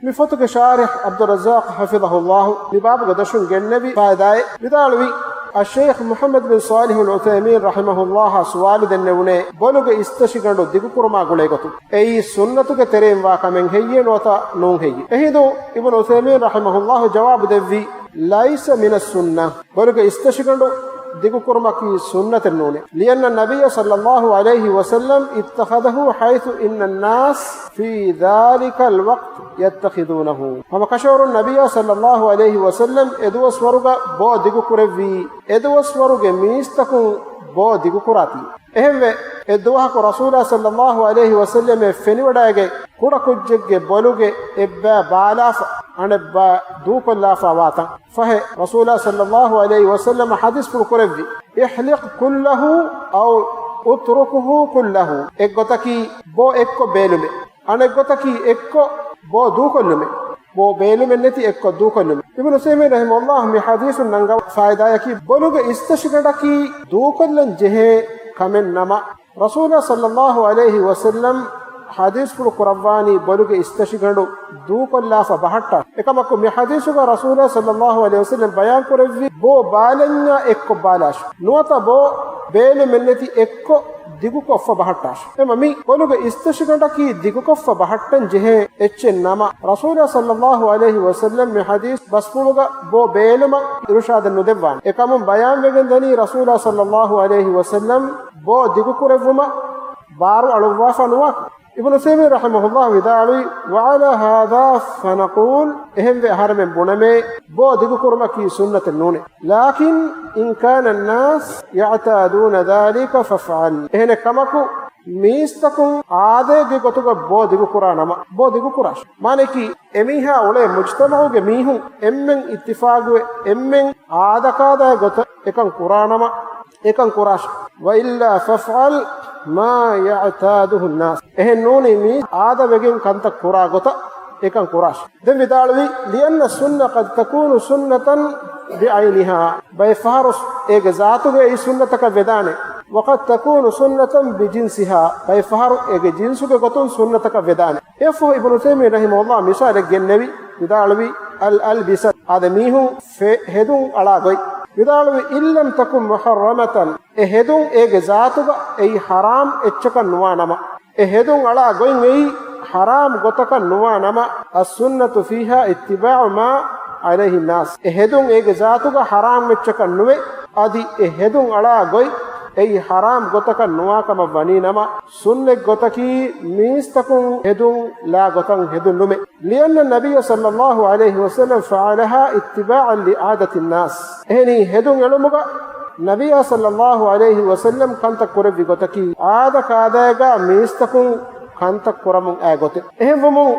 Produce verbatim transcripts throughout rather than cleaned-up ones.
މި ފޮތުގެ ޝާރިޙް ޢަބްދުއްރައްޒާޤް ޙަފިޡަހުﷲ މި ބާބުގެ ދަށުން ގެންނެވި ފައިދާއެއް ވިދާޅުވި، އައްޝައިޚް މުޙައްމަދު ބިން ޞާލިޙުލް ޢުޘައިމީން ރަޙިމަހުﷲ އާ ސުވާލު ދެންނެވުނޭ، ބޮލުގެ އިސްތަށިގަނޑު ދިގުކުރުމާ ގުޅޭ ގޮތުން. އެއީ ސުންނަތުގެ ތެރެއިން ވާ ކަމެއް ހެއްޔޭ ނުވަތަ ނޫން ހެއްޔޭ؟ އެހިނދު އިބްނު ޢުޘައިމީން ރަޙިމަހުﷲ ޖަވާބު ދެއްވީ، ليس من السنة. ބޮލުގެ އިސްތަށިގަނޑު ދިގުކުރުމަކީ ސުންނަތެއް ނޫނޭ. لأن النبي صلى الله عليه وسلم اتخذه حيث إن الناس في ذلك الوقت يتخذونه. ހަމަ ކަށަވަރުން ނަބިއްޔާ ޞައްލައްލާހު ޢަލައިހި ވަސައްލަމް އެދުވަސްވަރުގަ ބޯ ދިގުކުރެއްވީ، އެދުވަސްވަރުގެ މީސްތަކުން ބޯ ދިގުކުރާތީ. އެހެންވެ، އެއްދުވަހަކު ރަސޫލާ ޞައްލައްލާހު ޢަލައިހި ވަސައްލަމް އެ ފެނިވަޑައިގެން ކުޑަކުއްޖެއްގެ ބޮލުގެ އެއްބައި ބާލާފަ، އަނެއްބައި ދޫކޮށްލާފަ ވާތަން. ފަހެ، ރަސޫލާ ޞައްލައްލާހު ޢަލައިހި ވަސައްލަމަ ޙަދީޘްފުޅު ކުރެއްވި، احلق كله أو اتركه كله. އެއްގޮތަކީ ބޯ އެއްކޮށް ބޭލުމެއް، އަނެއްގޮތަކީ އެއްކޮށް ބޯ ދޫކޮށްލުމެއް. ބޯ ބޭލުމެއް ނެތި އެއްކޮށް ދޫކޮށްލުމެއް. އިބްނު ޢުޘައިމީން ރަޙިމަހުﷲ މި ޙަދީޘުން ނަންގަވާ ފައިދާއަކީ، ބޮލުގެ އިސްތަށިގަނޑަކީ ދޫކޮށްލަން ޖެހޭ ކަމެއް ނަމަ، ރަސޫލާ ޞައްލައްލާހު ޢަލައިހި ވަސައްލަމް ޙަދީޘްފުޅު ކުރައްވާނީ ބޮލުގެ އިސްތަށިގަނޑު ދޫކޮށްލާފަ ބަހައްޓާ. އެކަމަކު، މި ޙަދީޘުގަ ރަސޫލާ ޞައްލައްލާހު ޢަލައިހި ވަސައްލަމް ބަޔާން ކުރެއްވި ބޯ ބާލަންޏާ އެއްކޮށް ބާލާށި، ނުވަތަ ބޯ ބޭލުމެއް ނެތި އެއްކޮށް ދިގުކޮށްފަ ބަހައްޓާށި. އެމަ މި ބޮލުގެ އިސްތަށިގަނޑަކީ ދިގުކޮށްފަ ބަހައްޓަން ޖެހޭ އެއްޗެއް ނަމަ، ރަސޫލާ ޞައްލައްލާހު ޢަލައިހި ވަސައްލަމް މި ޙަދީޘް ބަސްފުޅުގަ ބޯ ބޭލުމަށް އިރުޝާދެއް ނުދެއްވާނެ. އެކަމުން ބަޔާންވެގެން ދަނީ ރަސޫލާ ޞައްލައްލާހު ޢަލައިހި ވަސައްލަމް ބޯ ދިގުކުރެއްވުމަށް ބާރު އަޅުއްވާފަ ނުވާކަން. އިބްނު ޢުޘައިމީން ރަޙިމަހުﷲ ވިދާޅުވީ، وعلى هذا فنقول، އެހެންވެ އަހަރެމެން ބުނަމޭ، ބޯ ދިގުކުރުމަކީ ސުންނަތެއް ނޫނޭ. لكن إن كان الناس يعتادون ذلك فافعل. އެހެނެއް ކަމަކު، މީސްތަކުން އާދައެއްގެ ގޮތުގަ ބޯ ދިގުކުރާ ނަމަ، ބޯ ދިގުކުރާށި. މާނައަކީ، އެމީހާ އުޅޭ މުޖްތަމަޢުގެ މީހުން އެންމެން އިއްތިފާގުވެ، އެންމެން އާދަކާދައިގެ ގޮތަށް އެކަން ކުރާ ނަމަ، އެކަން ކުރާށި. وإلا فافعل ما يعتاده الناس. އެހެން ނޫނީ މީސް އާދަވެގެން ކަންތައް ކުރާ ގޮތަށް އެކަން ކުރާށި. ދެން ވިދާޅުވީ، لأن السنة قد تكون سنة بعينها. ބައެއް ފަހަރު އޭގެ ޒާތުގައި ސުންނަތަކަށް ވެދާނެ. وقد تكون سنة بجنسها. ބައެއް ފަހަރު އޭގެ ޖިންސުގެ ގޮތުން ސުންނަތަކަށް ވެދާނެ. އެއަށްފަހު އިބްނު ޢުޘައިމީން ރަޙިމަހުﷲ މިސާލެއް ގެންނެވި، ވިދާޅުވީ، الألبسة، އާދެ މީހުން ފެ-، ހެދުން އަޅާ ގޮތް. ވިދާޅުވީ، إن لم تكن محرمة، އެ ހެދުން އޭގެ ޒާތުގަ އެއީ ޙަރާމް އެއްޗަކަށް ނުވާ ނަމަ، އެ ހެދުން އަޅާ ގޮތް އެއީ ޙަރާމް ގޮތަކަށް ނުވާ ނަމަ، السنة فيها اتباع ما عليه الناس، އެ ހެދުން އޭގެ ޒާތުގަ ޙަރާމް އެއްޗަކަށް ނުވެ، އަދި އެ ހެދުން އަޅާ ގޮތް އެއީ ޙަރާމް ގޮތަކަށް ނުވާ ކަމަށް ވަނީ ނަމަ، ސުންނަތް ގޮތަކީ މީސްތަކުން ހެދުން ލާ ގޮތަށް ހެދުން ނުމެ. لأن النبي صلى الله عليه وسلم فعلها اتباعا لعادة الناس. އެހެނީ ހެދުން އެޅުމުގަ ނަބިއްޔާ ޞައްލައްލާހު ޢަލައިހި ވަސައްލަމް ކަންތައް ކުރެއްވި ގޮތަކީ އާދަ ކާދައިގާ މީސްތަކުން ކަންތައް ކުރަމުން އައި ގޮތެއް. އެހެންވުމުން،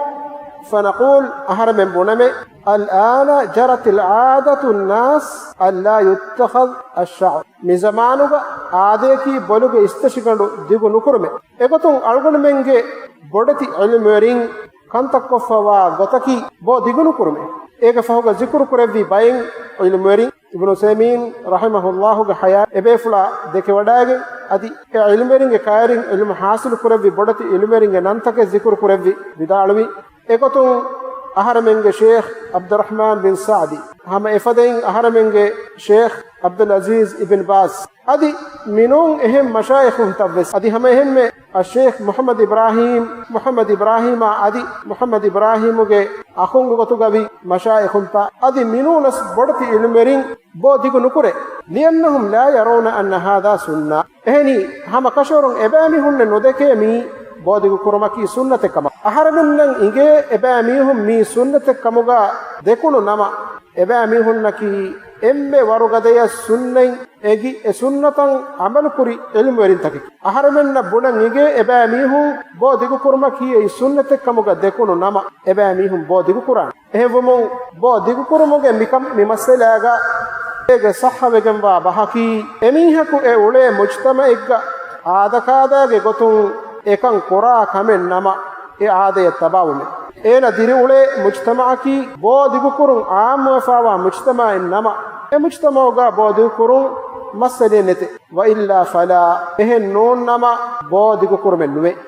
فنقول، އަހަރެމެން ބުނަމޭ، الآن جرت عادة الناس ألا يتخذ الشعر. މިޒަމާނުގަ އާދަޔަކީ ބޮލުގެ އިސްތަށިގަނޑު ދިގު ނުކުރުމޭ. އެގޮތުން އަޅުގަނޑުމެންގެ ބޮޑެތި ޢިލްމުވެރިން ކަންތައްކޮށްފަވާ ގޮތަކީ ބޯ ދިގުނުކުރުމޭ. އޭގެ ފަހުގަ ޒިކުރު ކުރެއްވި ބައެއް ޢިލްމުވެރިން، އިބްނު ޢުޘައިމީން ރަޙިމަހުﷲގެ ޙަޔާތް އެބޭފުޅާ ދެކެވަޑައިގެން، އަދި އެ ޢިލްމުވެރިންގެ ކައިރިން ޢިލްމު ޙާޞިލު ކުރެއްވި ބޮޑެތި ޢިލްމުވެރިންގެ ނަންތަކެއް ޒިކުރު ކުރެއްވި ވިދާޅުވި، އެގޮތުން އަހަރެމެންގެ ޝޭޚް ޢަބްދުއްރަޙްމާން ބިން ސަޢްދީ، ހަމަ އެފަދައިން އަހަރެމެންގެ ޝޭޚް ޢަބްދުލް ޢަޒީޒް އިބްން ބާޒް، އަދި މިނޫން އެހެން މަޝާއިޚުންތައްވެސް، އަދި ހަމަ އެހެންމެ އައްޝޭޚް މުޙައްމަދު އިބްރާހީމް، މުޙައްމަދު އިބްރާހީމާ އަދި މުޙައްމަދު އިބްރާހީމުގެ އަޚުންގެ ގޮތުގަވި މަޝާއިޚުންތައް، އަދި މިނޫނަސް ބޮޑެތި ޢިލްމުވެރިން ބޯ ދިގު ނުކުރޭ. لأنهم لا يرون أن هذا سنة. އެހެނީ، ހަމަ ކަށަވަރުން އެބައިމީހުންނެއް ނުދެކޭ މީ ބޯ ދިގު ކުރުމަކީ ސުންނަތެއް ކަމަށް. އަހަރެމެންނަށް އިނގޭ އެބައިމީހުން މީ ސުންނަތެއް ކަމުގަ ދެކުނު ނަމަ، އެބައިމީހުންނަކީ އެންމެ ވަރުގަދަޔަށް ސުންނަތް އެނގި، އެ ސުންނަތަށް ޢަމަލުކުރި ޢިލްމުވެރިންތަކެކޭ. އަހަރެމެންނަށް ބުނަން އިނގޭ އެބައިމީހުން ބޯ ދިގުކުރުމަކީ އެއީ ސުންނަތެއް ކަމުގަ ދެކުނު ނަމަ، އެބައިމީހުން ބޯ ދިގުކުރާނެ. އެހެންވުމުން، ބޯ ދިގުކުރުމުގެ މިކަން މި މައްސަލާގަ އޭގެ ޞައްޙަވެގެންވާ ބަހަކީ، އެމީހަކު އެ އުޅޭ މުޖްތަމަޢެއްގަ އާދަކާދައިގެ ގޮތުން އެކަން ކުރާ ކަމެއް ނަމަ، އެ އާދަޔަށް ތަބާވުމެއް. އޭނަ ދިރިއުޅޭ މުޖްތަމަޢަކީ ބޯ ދިގުކުރުން ޢާއްމުވެފާވާ މުޖްތަމަޢެއް ނަމަ، އެ މުޖްތަމަޢުގަ ބޯ ދިގުކުރުން މައްސަލައެއް ނެތޭ. وإلا فلا، އެހެން ނޫން ނަމަ، ބޯ ދިގުކުރުމެއް ނުވޭ.